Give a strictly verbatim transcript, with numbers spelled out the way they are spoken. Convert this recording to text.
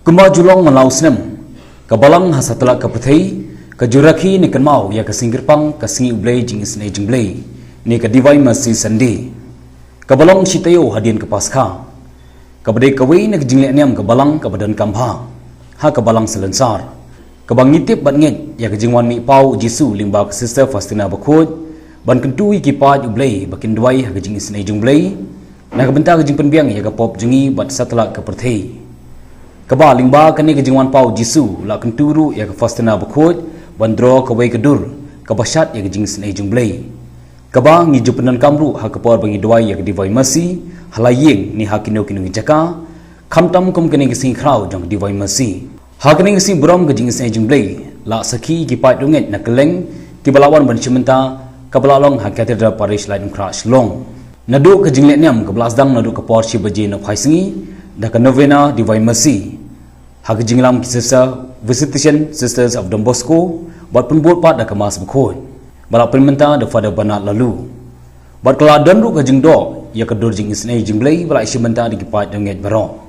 Kumba ju long man la u snem, ka Balang ha satlak ka pyrthei ka ju rakhe ne kynmaw ïa ka sngi kyrpang ka sngi U Blei, Jingisynei Jong U Blei, ne ka Divine Mercy Sunday, kaba long shi taïew hadien ka Paskha, kaba dei kawei na ka jingleh niam ka Balang kaba donkam bha ha ka Balang Salonsar, kaba ngi tip bad ngeit ïa ka jingwan mih paw U Jisu lyngba ka Sister Faustina Bakhuid ban kyntu ïa ki paid U Blei ba kin duwai ha ka Jingisynei Jong U Blei na ka bynta ka jingpynbiang ïa ka pop jong ngi bad satlak ka pyrthei. Kaba lyngba kane ka jingwan paw U Jisu la kyntu ruh ïa ka Faustina Bakhuid ban draw kawei ka dur kaba shad ïa ka Jingisynei Jong U Blei, kaba ngi ju pyndonkam ruh ha ka por ba ngi duwai ïa ka Divine Mercy ha la ïing ne ha kino kino ki jaka, khamtam kum kane ka sngi khraw jong ka Divine Mercy. Ha kane ka sngi burom ka Jingisynei Jong U Blei, la sakhi ki paid riewngeit na kylleng kiba la wan ban shim bynta, kaba la long ha Cathedral Parish, Laitumkhrah, Shillong. Naduh ka jingleh niam kaba la sdang naduh ka por shi baje nohphai sngi da ka Novena Divine Mercy ha ka jingïalam ki Sister, Visitation Sisters of Don Bosco, bad pynbud pat da ka Mass Bakhuid ba la pynmynta da Father Bernard Laloo. Bad ka la don ruh ka jingdoh ïa ka dur Jingisynei Jong U Blei ba la shim bynta da ki paid riewngeit baroh.